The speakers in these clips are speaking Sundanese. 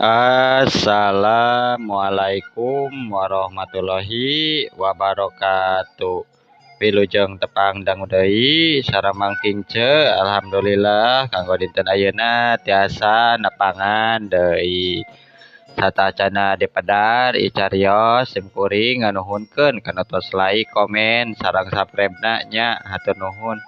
Assalamualaikum warahmatullahi wabarakatuh. Wilujeng tepang dangu deui sareng Mang Kince. Alhamdulillah kanggo dinten ayeuna tiasa nepangan deui. Satacana dipedar icarios sim kuring nganuhunkeun kana tos like, komen, sareng subscribe-na nya, hatur nuhun.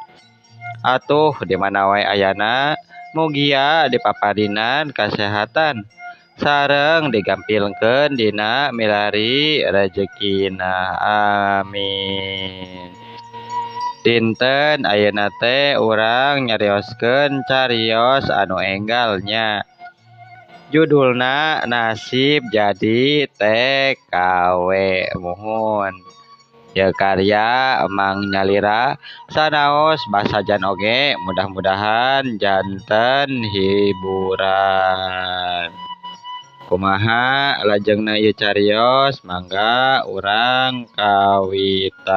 Atuh di mana wae ayana mugia dipaparinan kasehatan sareng digampilkeun dina milari rejekina, amin. Dinten ayeuna teh urang nyarioskeun carios anu enggal nya, judulna Nasib Jadi TKW. Muhun ya, karya Emang Nyalira sanaos basajan oge, mudah-mudahan janten hiburan. Kumaha lajengna ieu carios, mangga urang kawitan.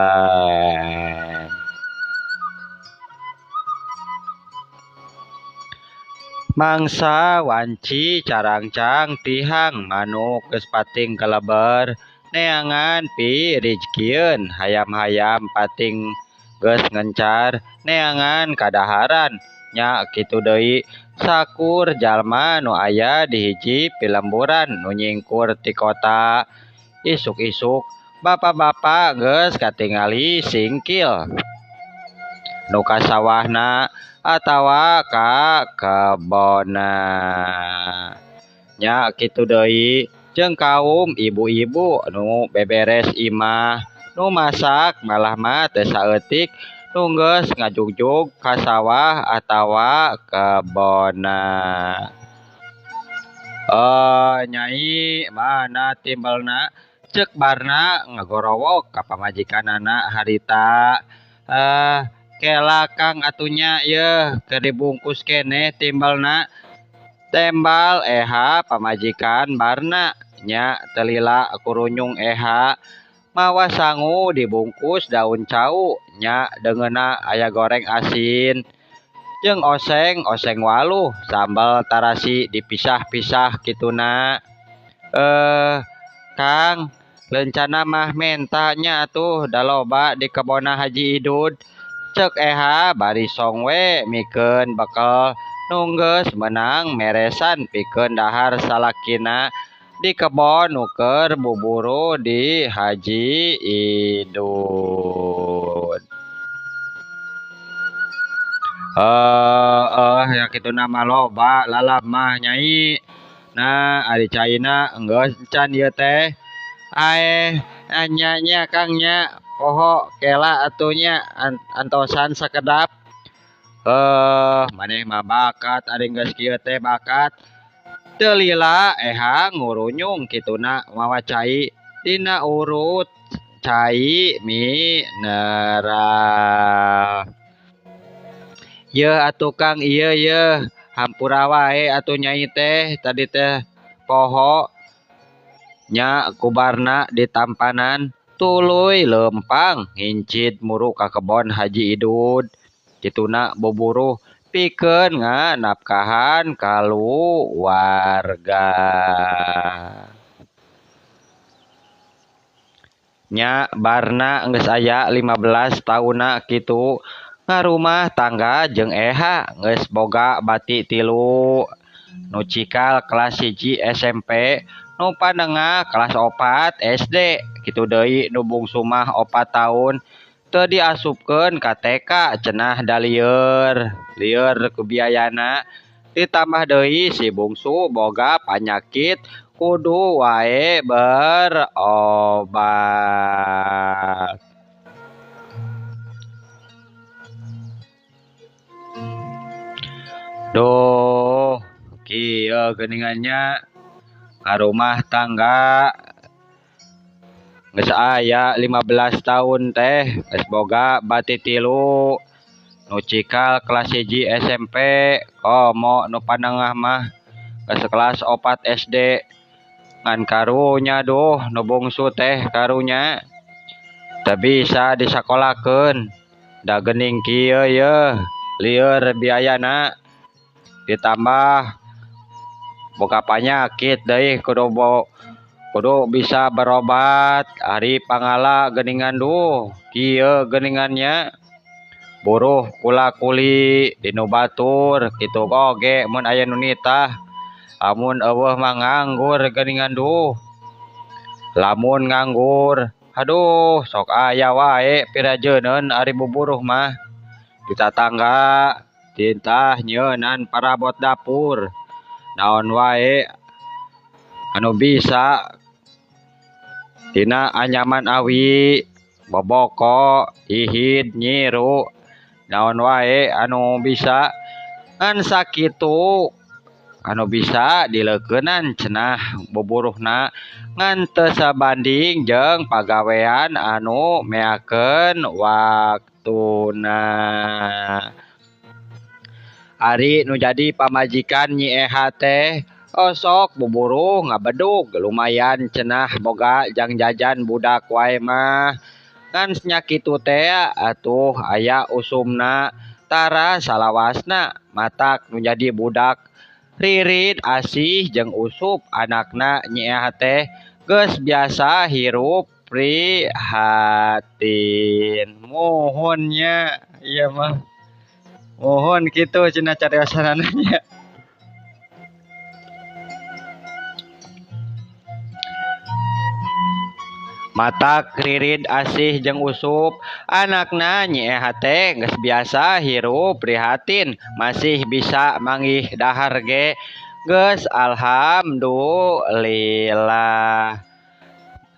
Mangsa wanci carangcang tihang manuk geus pating keleber neangan pi rijkieun, hayam-hayam pating geus ngencar neangan kadaharan. Nya kitu deui sakur jalma nu aya di hiji pilemburan nu nyingkur ti kota. Isuk-isuk bapak-bapak geus katingali singkil nu ka sawahna atawa ka kebonna. Nya kitu deui jeung kaum ibu-ibu nu beberes imah, nu masak malah mah teu saeutik nu geus ngajugjug ka sawah atawa kebonna. Eh, nyai, mana timbelna? Cek Barna ngagorowok ka pamajikanana harita. Eh, kela Kang atuh nya, yeuh keur dibungkus keneh timbelna, tembal Eha pamajikan Barna. Nya teu lila kurunyung Eha mawa sangu dibungkus daun cau. Nya deungeunna aya goreng asin jeung oseng oseng waluh, sambal tarasi dipisah-pisah kituna. Eh, Kang, lencana mah menta nya atuh, da loba di kebonna Haji Idud, cek Eha bari song we mikeun bekel nu geus meunang meresan pikeun dahar salakina di kebon nu keur buburu di Haji Idud. Eh, eh, ya kituna mah loba lalap mah, nyai. Nah, ari caina enggeus encan ieu teh. Aeh, nya nya Kang nya, poho kela atuh nya, antosan sakedap. Eh, maneh mah bakat, ari geus kieu teh bakat. Teu lila Eha ngurunyung kituna mawa cai dina urut cai mineral. Yeuh atuh Kang, ieu yeuh, hampura wae atuh nyai teh, tadi teh poho. Nya ku Barna ditampanan tuluy leumpang ngincid muru ka kebon Haji Idud kituna buburuh pikeun nganapkahan kaluwarga. Nya Barna geus aya 15 taunna kitu ngarumah tangga jeung Eha, geus boga bati tilu, nu cikal kelas 1 SMP, nu panengah kelas 4 SD, kitu deui nu bungsu mah 4 taun teu diasupkeun ka TK cenah da lieur lieur ku biayana, ditambah deui si bungsu boga panyakit kudu wae berobat. Duh, kieu geuningan nya ngarumah tangga geus aya 15 taun teh geus boga bati tilu, nu Nu cikal kelas 1 SMP komo nu panengah mah geus kelas 4 SD. Ngan karunya duh nu bungsu teh karunya teu bisa disakolakeun da geuning kieu yeuh lieur biayana ditambah boga panyakit deui kudu bisa berobat ari pangala geuningan duh kieu geuningannya buruh kula kuli dinu batur kitu oge mun aya nu nitah amun eueuh mah nganggur geuningan duh lamun nganggur aduh sok aya wae pirajeuneun ari buburuh mah di tatangga titah nyeunan parabot dapur naon wae anu bisa tina anyaman awi boboko ihid nyiru naon wae anu bisa ngan sakitu anu bisa dileukeunan cenah buburuhna ngan teu sabanding jeung pagawean anu meakeun waktuna. Ari nu jadi pamajikan Nyi Eha teh osok buburuh ngabedug lumayan cenah boga jang jajan budak wae mah ngan nya kitu teh atuh aya usumna tara salawasna matak nu jadi budak ririd asih jeung usup anakna Nyi Eha teh geus biasa hirup prihatin. Muhun nya ieu mah muhun kitu cenah cariosanana nya. Matak ririd asih jeung usup anakna Nyi Eha teh geus biasa hirup prihatin masih bisa manggih dahar ge geus alhamdulillah.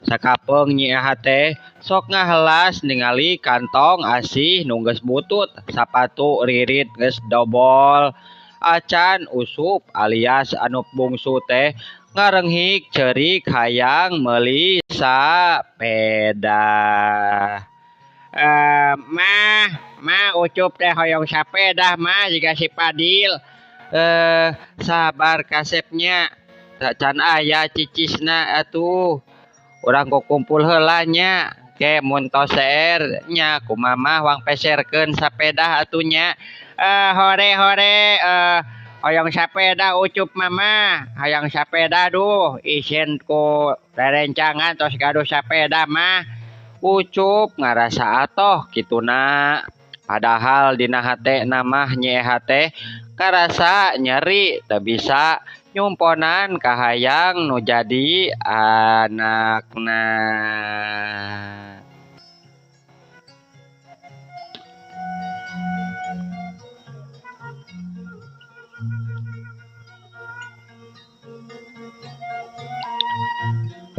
Sakapeung Nyi Eha teh sok ngahelas ningali kantong asih nu geus butut sapatu ririd geus dobol acan usup alias anu bungsu teh ngarenghik ceurik hayang meuli sapeda. Mah Ucup teh hoyong sapeda mah jiga si Padil. Sabar kasepnya can aya cicisna atuh urang kukumpul heula nya ke mun tos seer nya kumamah wang peserkeun sapeda atuh nya. Hore hore hoyong sapeda Ucup mama hoyong sapeda duh isin ku rerencangan tos gaduh sapeda mah. Ucup ngarasa atoh kituna padahal dina hate mah Nyi Eha teh karasa nyeri teu bisa nyumponan kahayang nu jadi anakna.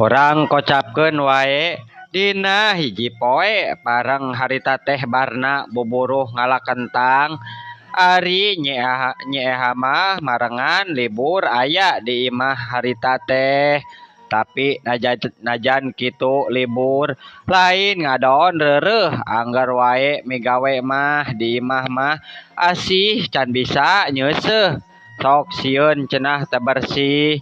Urang kocapkeun wae dina hiji poe bareng harita teh barna buburuh ngala kentang ari Nyi Eha mah marengan libur aya di imah harita teh tapi najan kitu libur lain ngadon reureuh anggar wae migawe mah di imah mah asih can bisa nyeuseuh sok sieun cenah teu bersih.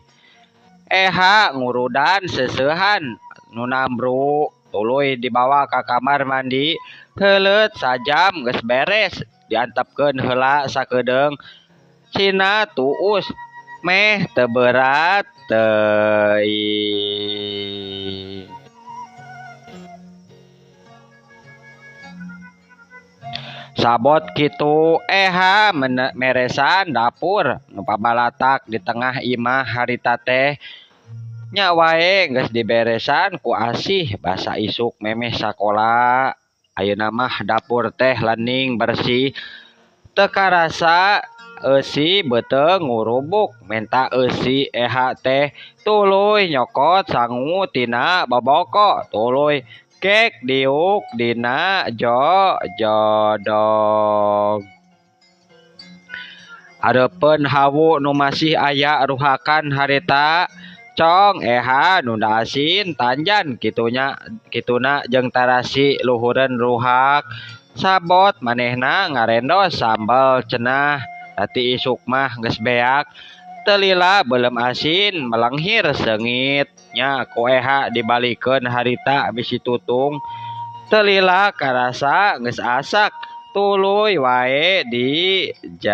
Eha ngurudan seuseuhan nu nambru tuluy dibawa ka kamar mandi heuleut sajam geus beres diantepkeun heula sakedeung cina tuus meh teu berat teuing. Sabot kitu Eha meresan dapur nu pabalatak di tengah imah harita teh nya wae geus diberesan ku asih basa isuk memeh sakola. Ayeuna mah dapur teh lening bersih teu karasa eusi beuteung ngurubuk menta eusi Eha teh tuluy nyokot sangu tina boboko tuluy kek diuk dina jodog. Areupeun hawu nu masih aya ruhakan harita cong Eha nunda asin tanjan kituna jeung tarasi luhureun ruhak Sabot manehna ngarendos sambal cenah tati isuk mah geus beak. Teu lila beuleum asin melenghir seungit nya ku Eha dibalikeun harita bisi tutung. Teu lila karasa geus asak tuluy wae dijait.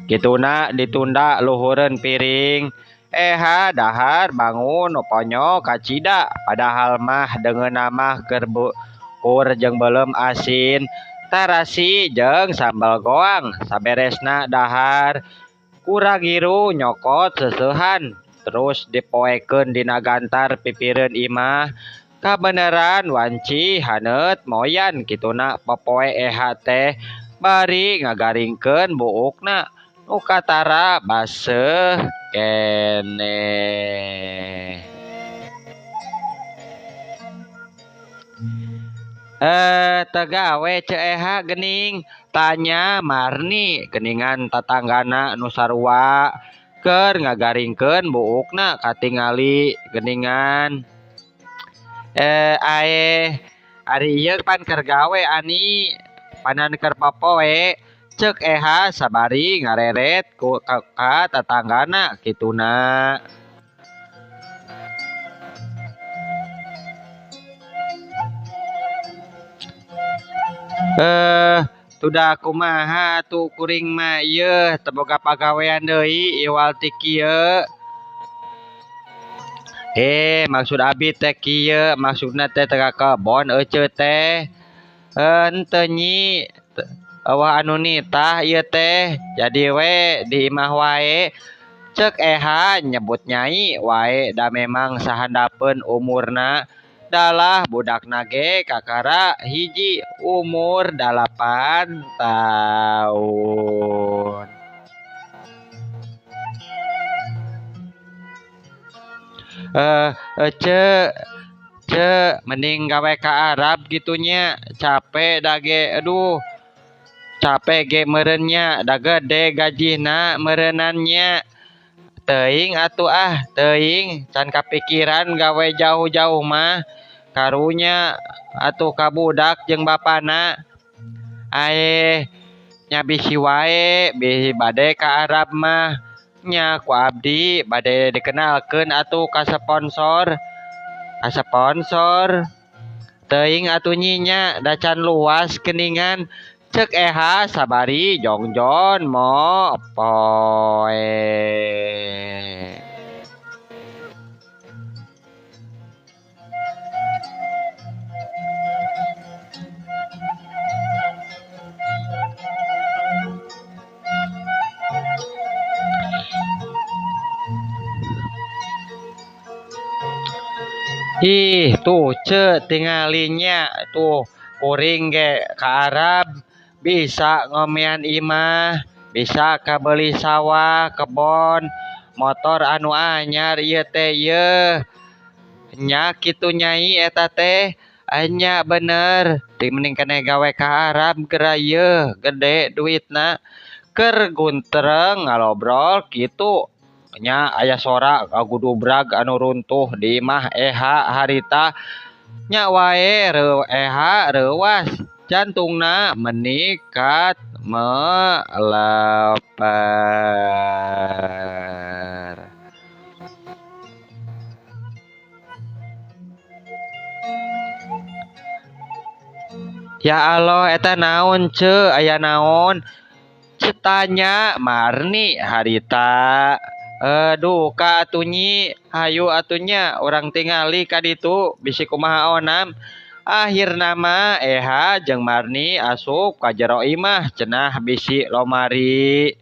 Kituna ditunda luhureun piring. Eha dahar bangun nu ponyo kacida padahal mah deungeunna mah keur bukur jeung beuleum asin tarasi jeung sambal goang. Saberesna dahar kuragiru nyokot seuseuhan terus dipoekeun dina gantar pipireun imah. Kabeneran wanci haneut moyan kituna popoe Eha teh bari ngagaringkeun buukna nu katara baseuh keneh. Teu gawe Ceu Eha geuning tanya Marni geuningan tatanggana nu sarua keur ngagaringkeun buukna katingali geuningan. Ae ari ieu pan keur gawe ani panan keur popoe ceuk Eha sabari ngareret ku ka tatanggana kituna. Tudah kumaha atuh kuring mah ieu teu boga pagawean deui iwal ti kieu. Maksud abi teh kieu maksudna teh teu ka kebon eceu teh. Henteu nyi eueuh anu nitah ieu teh jadi we di imah wae. Ceuk Eha nyebut nyai wae da memang sahandapeun umurna. Dalah budakna ge kakara hiji umur 8 tahun. Ceu mending gawe ka Arab gitunya capek da ge aduh capek ge meureun nya da gede gajihna meureunannya. Teuing atuh ah teuing can kapikiran gawe jauh-jauh mah karunya atuh ka budak jeung bapana. Ae nya bisi wae bisi bade ka Arab mah nya ku abdi bade dikenalkeun atuh ka sponsor. Ka sponsor teuing atuh nyinya da can luas geuningan. Ceuk Eha sabari jongjon mo poe. Ih tuh ce tingalinya tuh kuring ge ka Arab bisa ngomean imah, bisa kabeli sawah, kebon, motor anu anyar ieu teh ieu. Nya kitu nyai eta teh, nya bener. Ti mending keneh gawe ka Arab geura ieu gede duitna. Keur guntreng ngalobrol kitu nya aya sora gudubrag anu runtuh di imah Eha harita. Nya wae Eha reuwas jantungna menikat meleper. Ya Allah eta naon ce aya naon? Tanya Marni harita. Aduh ka atuh nyi hayu atuh nya urang tingali ka ditu bisi kumaha onam. Akhirna mah Eha jeung Marni asup ka jero imah cenah bisi lomari.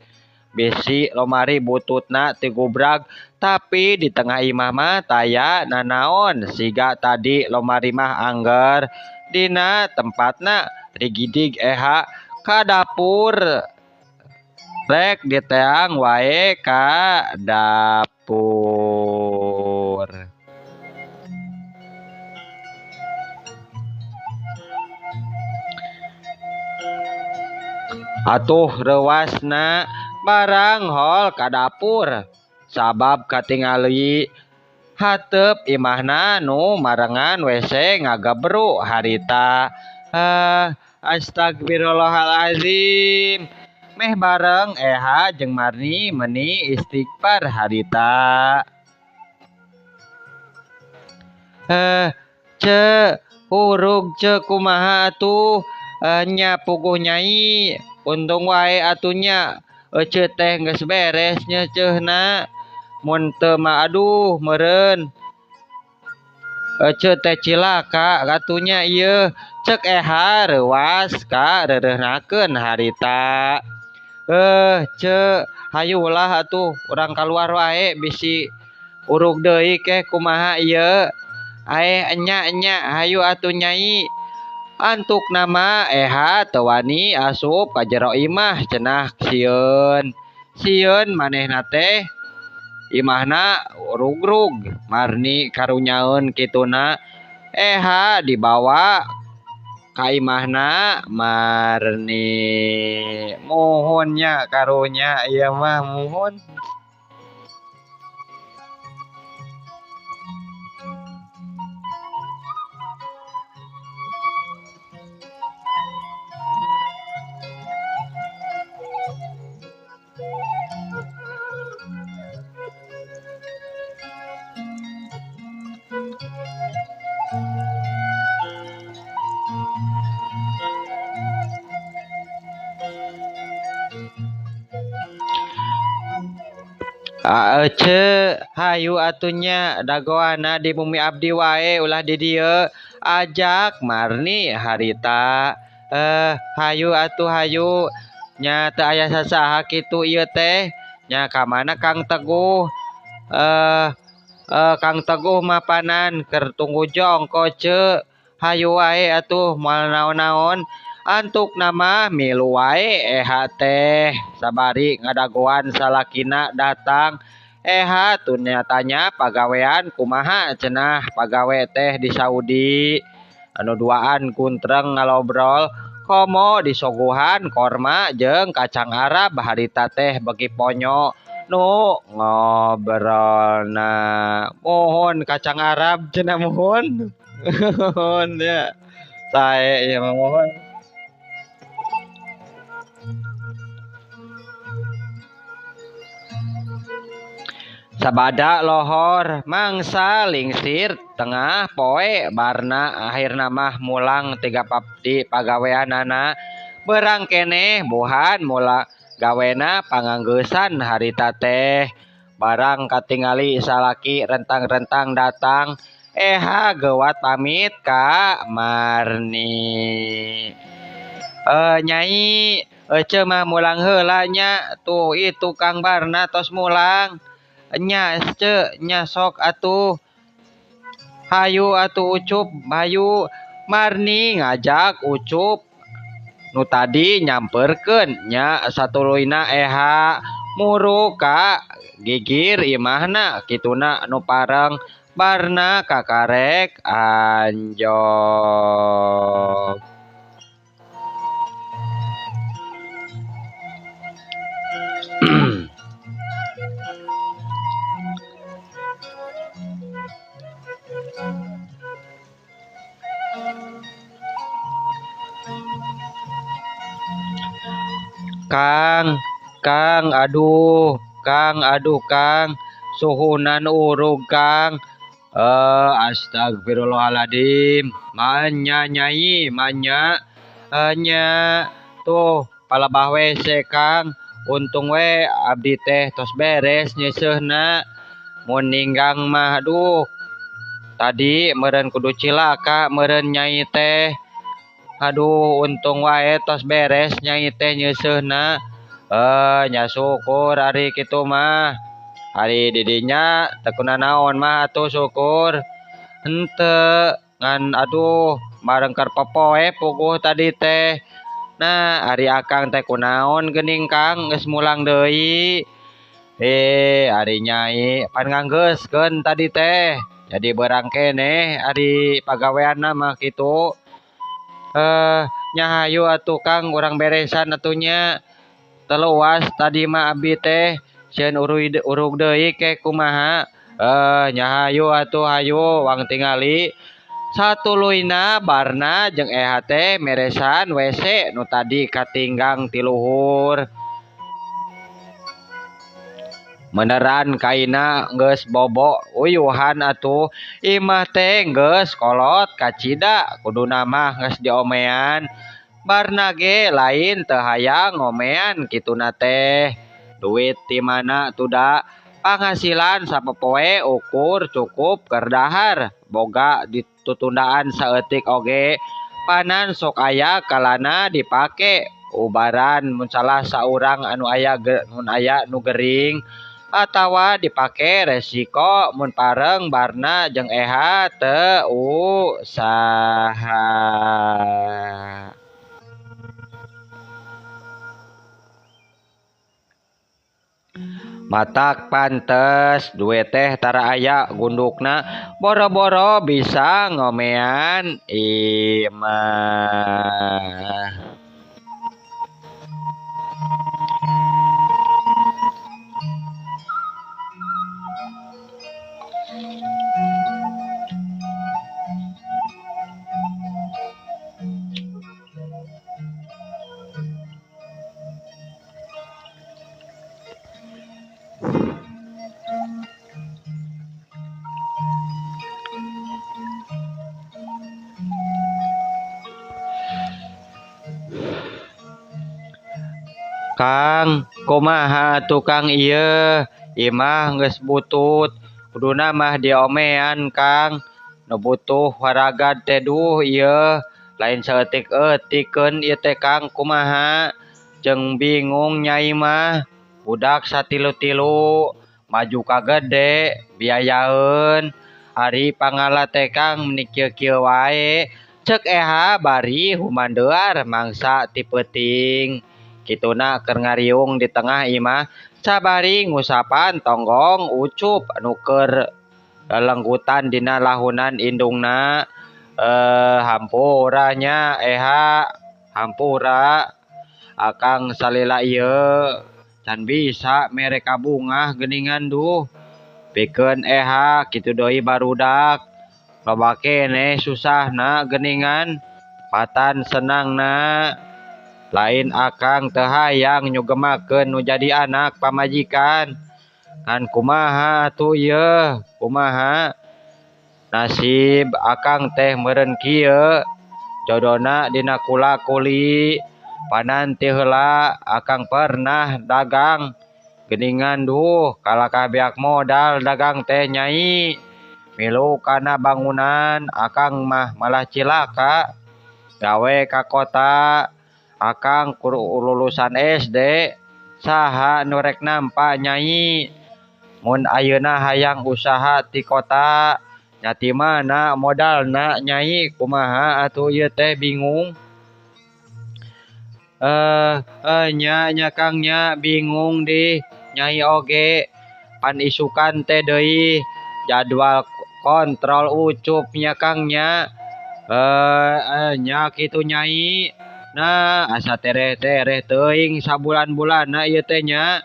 Bisi lomari bututna ti gubrag tapi di tengah imah mah taya nanaon siga tadi lomari mah angger dina tempatna rigidig Eha ka dapur rek diteang wae ka dapur. Atuh reuasna Barang hol ka dapur sabab katingali hateup imahna nu marengan WC ngagebru harita. Astagfirullahalazim. Meh bareng Eha jeung Marni meni istighfar harita. Ce hurug ce kumaha atuh nya puguh nyai untung wae atunya ece teh geus beres nyeuceuhna mun teu mah aduh meureun ece teh cilaka katunya ieu cek Eha reuas ka reureuhnakeun harita. Ce hayulah atuh urang kaluar wae bisi urug deui keh kumaha ieu. Aeh enya enya hayu atuh nyai. Antuk nama Eha teu wani asup ka jero imah cenah sieun. Sieun manehna teh imahna rugrug Marni karunyaeun kituna. Eha dibawa ka imahna Marni. Muhun nya karunya ieu mah muhun. Ece hayu atunya dagoana di bumi abdi wae ulah di dieu ajak Marni harita. Hayu atuh hayu nya teu aya sasaha kitu ieu teh nya ka mana Kang Teguh. Kang Teguh mapanan keur tunggu jongko ce hayu wae atuh moal naon-naon. Antuk nama milu wae Eha teh sabari ngadagoan salakina datang. Eha tanya pagawean kumaha cenah pagawe teh di Saudi anu duaan kuntreng ngalobrol komo disuguhan korma jeung kacang Arab harita teh beki ponyo nu ngobrolna. Mohon kacang Arab cenah mohon. Mohon ya sae ieu mah mohon. Sabada lohor mangsa lingsir tengah poe barna akhirna mah mulang tiga di pagaweanana berang keneh buhan mula gawena panganggeusan harita teh barang katingali salaki rentang-rentang datang. Eha geuwat pamit ka Marni. Nyai ece mah mulang heula nya tuh itu Kang Barna tos mulang. Nya ce nya sok atuh hayu atuh Ucup hayu. Marni ngajak Ucup nu tadi nyamperkeun nya satuluyna Eha muru ka gigir imahna kituna nu pareng Barna kakarek anjog. Kang, Kang, aduh, Kang, aduh, Kang, suhunan urug, Kang. Astagfirullahaladzim, manya nyai, manya, nya, tuh, palebah WC, Kang. Untung we abdi teh tos beres nyeuseuna. Mun ninggang mah, aduh, tadi meureun kudu cilaka, meureun nyai teh. Aduh, untung wae tos beres nyai teh nyeuseuna. Nya syukur ari kitu mah. Ari didinya teu kunanaon mah atuh syukur. Henteu ngan aduh bareng keur popoe puguh tadi teh. Nah, ari akang teh kunaon geuning Kang geus mulang deui. Ari nyai pan nganggeuskeun tadi teh. Jadi berang keneh ari pagaweanna mah kitu. Nya hayu atuh Kang urang beresan atuh nya. Teluas tadi mah abi teh sieun urug deui ke kumaha. Nya hayu atuh hayu wang tingali. Satuluyna Barna jeung Eha teh meresan WC nu tadi katinggang ti luhur. Meneran kaina geus bobo uyuhan atuh imah teh geus kolot kacida kuduna mah geus diomean. Barna ge lain teu hayang ngomean kituna teh. Duit ti mana tuda panghasilan sapopoe ukur cukup keur dahar boga ditutundaan saeutik oge panan sok aya kalana dipake ubaran mun salah saurang anu aya mun aya nu gering atawa dipake resiko mun pareng Barna jeung Eha teu usaha. Matak pantes duit teh tara aya gundukna boro-boro bisa ngomean imah. Kang, kumaha tukang ieu? Imah geus butut, kuduna mah diomean Kang. Nu butuh waragad teh duh ieu, lain saeutik-eutikeun ieu teh Kang kumaha? Jeung bingung nyai mah, budak satilu-tilu, maju ka gede, biayaeun. Ari pangala teh Kang meni kieu-kieu wae. Ceuk Eha bari humandear mangsa ti peuting. Kituna keur ngariung di tengah imah sabari ngusapan tonggong Ucup anu keur lelenggutan dina lahunan indungna. Hampura nya Eha, hampura akang salila ieu can bisa mere kabungah geuningan duh. Pikeun Eha kitu deui barudak loba keneh susahna geuningan patan senangna. Lain akang teu hayang nyugemakeun nu jadi anak pamajikan. Ngan kumaha atuh ieu, kumaha nasib akang teh meureun kieu. Jodona dina kula-kuli panan ti heula akang pernah dagang geuningan duh kalakah beak modal dagang teh nyai. Milu kana bangunan akang mah malah cilaka gawe ka kota. Akang lulusan SD saha nu rek nampa nyai. Mun ayeuna hayang usaha ti kota nya ti mana modalna nyai kumaha atuh ieu teh bingung. Nya nya Kang nya bingung dih nyai oge pan isukan teh deui jadwal kontrol Ucup nya Kang nya. Nya kitu nyai. Nah asa tereh-tereh teuing sabulan-bulanna ieu teh nya.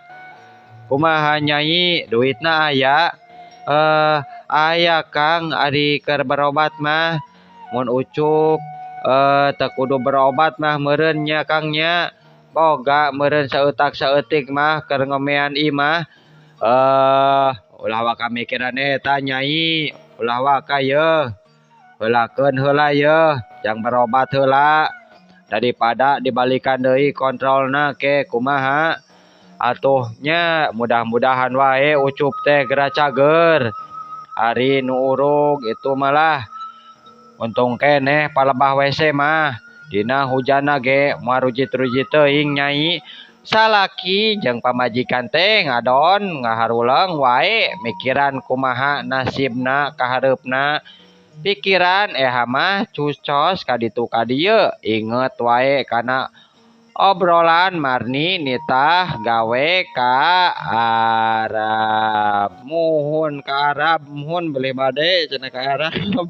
Kumaha nyai duitna aya? Aya Kang ari keur berobat mah mun Ucup teu kudu berobat mah meureun nya Kang nya. Boga meureun saeutak-saeutik mah keur ngomean imah. Ulah waka mikiran eta nyai, ulah waka yeuh. Heulakeun heula yeuh, jang berobat heula. Daripada dibalikan deui kontrolna ke kumaha atuh nya mudah-mudahan wae Ucup teh geura cager. Ari nu urug itu malah untung keneh palebah WC mah dina hujanna ge moal rujit-rujit teuing nyai. Salaki jeung pamajikan teh ngadon ngaharuleng wae mikiran kumaha nasibna kahareupna. Pikiran Eha mah cucos ka ditu ka dieu inget wae kana obrolan Marni nitah gawe ka Arab. Muhun ka Arab, muhun beli bade cenah ka Arab.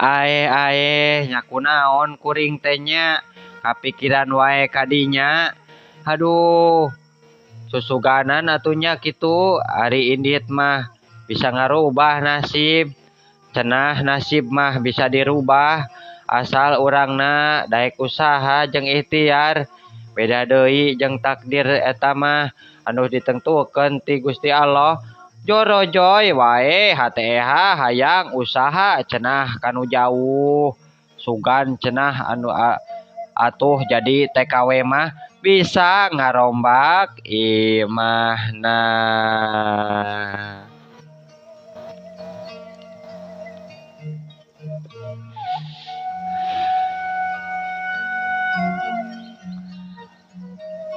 Ae ae nya kunaon kuring teh nya kapikiran wae kadinya. Aduh susuganan atuh nya kitu ari indit mah bisa ngarubah nasib. Cenah nasib mah bisa dirubah asal urangna daek usaha jeung ikhtiar. Beda deui jeung takdir eta mah anu ditengtukeun ti Gusti Allah. Jorojoy wae hate eha hayang usaha cenah kanu jauh. Sugan cenah anu atuh jadi TKW mah bisa ngarombak imahna.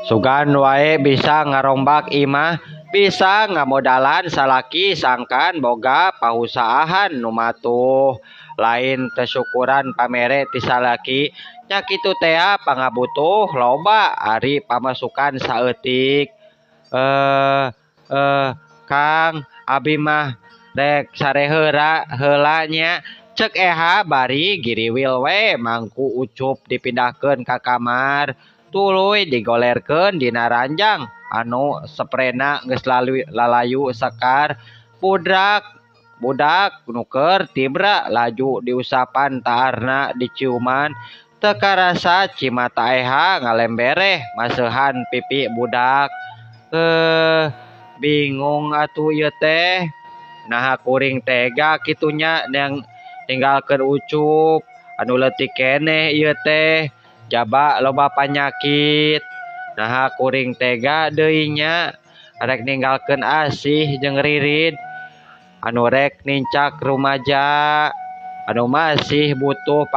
Sugan wae bisa ngarombak imah, bisa ngamodalan salaki sangkan boga pausahaan nu matuh. Lain tesyukuran pamere ti salaki nya kitu tea pangabutuh loba ari pamasukan saeutik. Kang abi mah rek sare heula nya cek eha bari giriwil we mangku Ucup dipindahkeun ka kamar. Tuluy digolerkeun dina ranjang anu seprena geus lalayu sekar. Budak nu keur tibra laju diusapan taarna diciuman. Teu karasa cimata eha ngalembereh maseuhan pipi budak. Bingung atuh ieu teh. Naha kuring tega kitunya yang ninggalkeun Ucup anu leutik keneh ieu teh. Jaba loba panyakit. Naha kuring tega deui nya rek ninggalkeun Asih jeung Ririd anu rek nincak rumaja anu masih butuh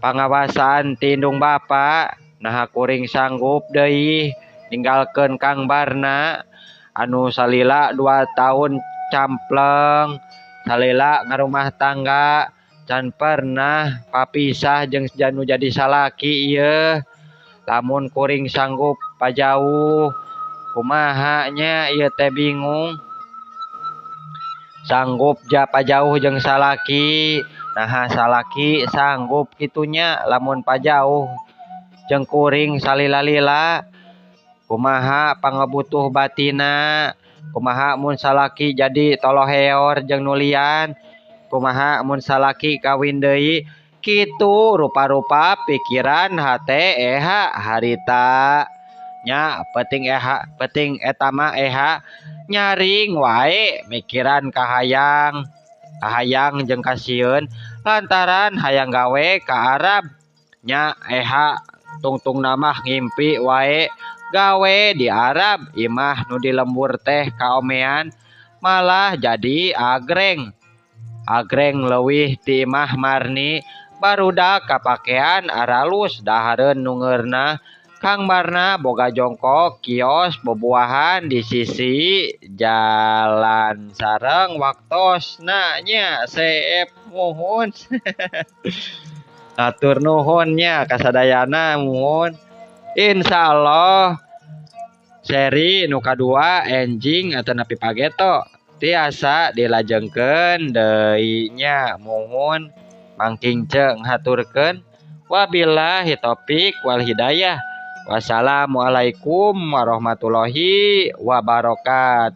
pangawasan ti indung bapa. Naha kuring sanggup deui ninggalkeun Kang Barna anu salila 2 tahun campleng salila ngarumah tangga can pernah papisah jeung nu jadi salaki ieu. Lamun kuring sanggup pajauh kumaha nya ieu teh bingung. Sanggup ja pajauh jeung salaki, naha salaki sanggup kitunya lamun pajauh jeung kuring salila-lila. Kumaha pangabutuh batina, kumaha mun salaki jadi toloheor jeung nulian, kumaha mun salaki kawin deui. Kitu rupa-rupa pikiran hate eha harita nya penting eha penting eta mah eha nyaring wae mikiran kahayang kahayang jeung kasieun lantaran hayang gawe ka Arab nya eha tungtung namah ngimpi wae gawe di Arab imah nu di lembur teh kaomean malah jadi agreng agreng leuwih ti imah Marni barudak kapakean aralus dahareun nungeurna. Kang Barna boga jongkok kios bubuahan di sisi jalan sareng waktosna nya seep muhun. Atur nuhun nya kasadayana muhun. Insyaallah seri nu kadua enjing atanapi pageto tiasa dilajengkeun deui nya muhun. Mangking ceng haturkeun. Wabillahi taufik wal hidayah. Wassalamualaikum warahmatullahi wabarakatuh.